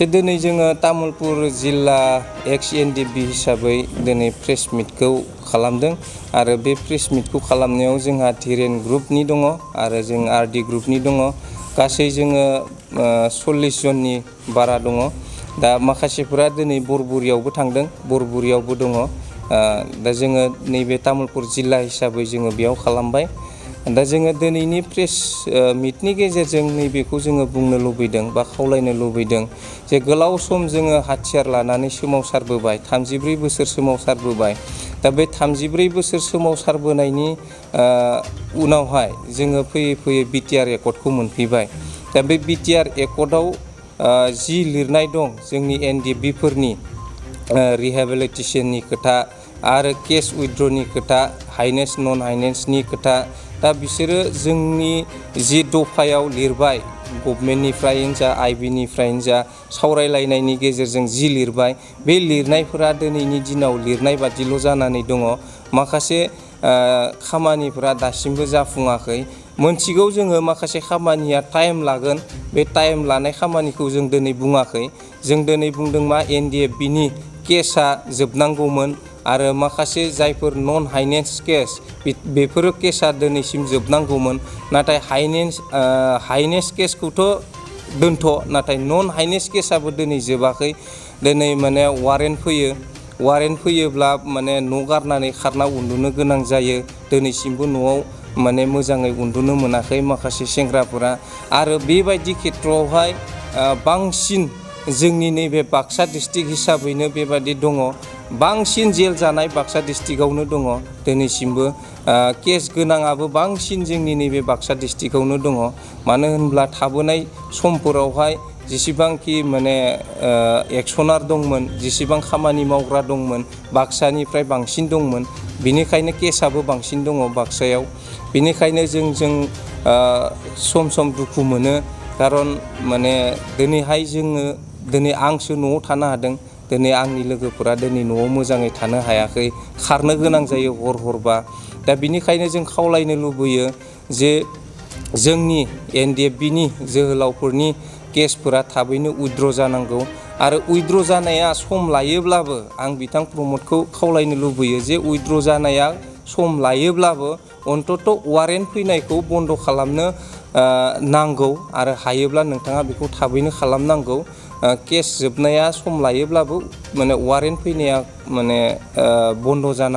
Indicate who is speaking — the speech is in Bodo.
Speaker 1: दिनै जोङो तामुलपुर जिल्ला एक्स एनडिएफबि हिसाबै दिनै प्रेस मिटखौ खालामदों आरो बे प्रेस मिटखौ खालामनायाव जोंहा धिरेन ग्रुपनि दङ आरो जों आरडि ग्रुपनि दङ। गासै जोङो 40 जननि बारा दङ। दा माखासेफोरा दिनै बरबुरियावबो थांदों, बरबुरियावबो दङ। दा जोङो नैबे तामुलपुर जिल्ला हिसाबै जोङो बेयाव खालामबाय। दा जोङो दिनैनि प्रेस मिटनि गेजेरजों नैबेखौ जोङो बुंनो लुबैदों बा खावलायनो लुबैदों जे गोलाव सम जोङो हाथियार लानानै सोमावसारबोबाय, 34 बोसोर सोमावसारबोबाय। दा बे 34 बोसोर सोमावसारबोनायनि उनावहाय जोङो फैयै फैयै बिटिआर एकर्डखौ मोनफैबाय। दा बे बिटिआर एकर्डआव जि लिरनाय दं जोंनि एनडिएफबिफोरनि रिहेबिलिटेसननि खोथा आरो केस उइथड्रनि खोथा, हाइनेस नन हाइनेसनि खोथा, दा बिसोरो जोंनि जि दफायाव लिरबाय, गभमेन्टनिफ्रायनो जा आइबिनिफ्रायनो जा सावरायलायनायनि गेजेरजों जि लिरबाय, बे लिरनायफोरा दिनैनि दिनाव लिरनाय बादिल' जानानै दङ। माखासे खामानिफोरा दासिमबो जाफुङाखै। मोनथिगौ जोङो माखासे खामानिया टाइम लागोन, बे टाइम लानाय खामानिखौ जों दिनै बुङाखै। जों दिनै बुंदों मा एनडिएफबिनि केसआ जोबनांगौमोन आरो माखासे जायफोर नन हाइनेस केस बेफोरो केसआ दिनैसिम जोबनांगौमोन। नाथाय हाइनेस केसखौथ' दोनथ', नाथाय नन हाइनेस केसआबो दिनै जोबाखै। दिनै माने वारेन्ट फैयो, वारेन्ट फैयोब्ला माने न' गारनानै खारना उन्दुनो गोनां जायो। दिनैसिमबो न'आव माने मोजाङै उन्दुनो मोनाखै माखासे सेंग्राफोरा। आरो बेबायदि खेथ्रआवहाय बांसिन जोंनि नैबे बाक्सा डिस्ट्रिक्ट हिसाबैनो बेबादि दङ। बांसिन जेल जानाय बाक्सा डिस्ट्रिक्टआवनो दङ दिनैसिमबो। केस गोनाङाबो बांसिन जोंनि नैबे बाक्सा डिस्ट्रिक्टआवनो दङ। मानो होनब्ला थाबोनाय समफोरावहाय जेसेबांखि माने एक्सनार दंमोन, जेसेबां खामानि मावग्रा दंमोन, बाक्सानिफ्राय बांसिन दंमोन। बिनिखायनो केसआबो बांसिन दङ बाक्सायाव। बिनिखायनो जों सम सम दुखु मोनो। खारन माने दिनैहाय दिनै आंसो न'आव थानो हादों, दिनै आंनि लोगोफोरा दिनै न'आव मोजाङै थानो हायाखै, खारनो गोनां जायो हरबा। दा बिनिखायनो जों खावलायनो लुबैयो जे जोंनि एनडिएफबिनि जोहोलावफोरनि केसफोरा थाबैनो उइथड्र जानांगौ। आरो उइथड्र जानाया सम लायोब्लाबो आं बिथां प्रमदखौ खावलायनो लुबैयो जे उइथड्र जानाया सम लायोब्लाबो अन्तत' वारेन्ट फैनायखौ बन्द' खालामनो नांगौ आरो हायोब्ला नोंथाङा बेखौ थाबैनो खालामनांगौ। केस जोबनाया सम लायोब्लाबो माने वारेन्ट फैनाया माने बन्द' जानांगौ।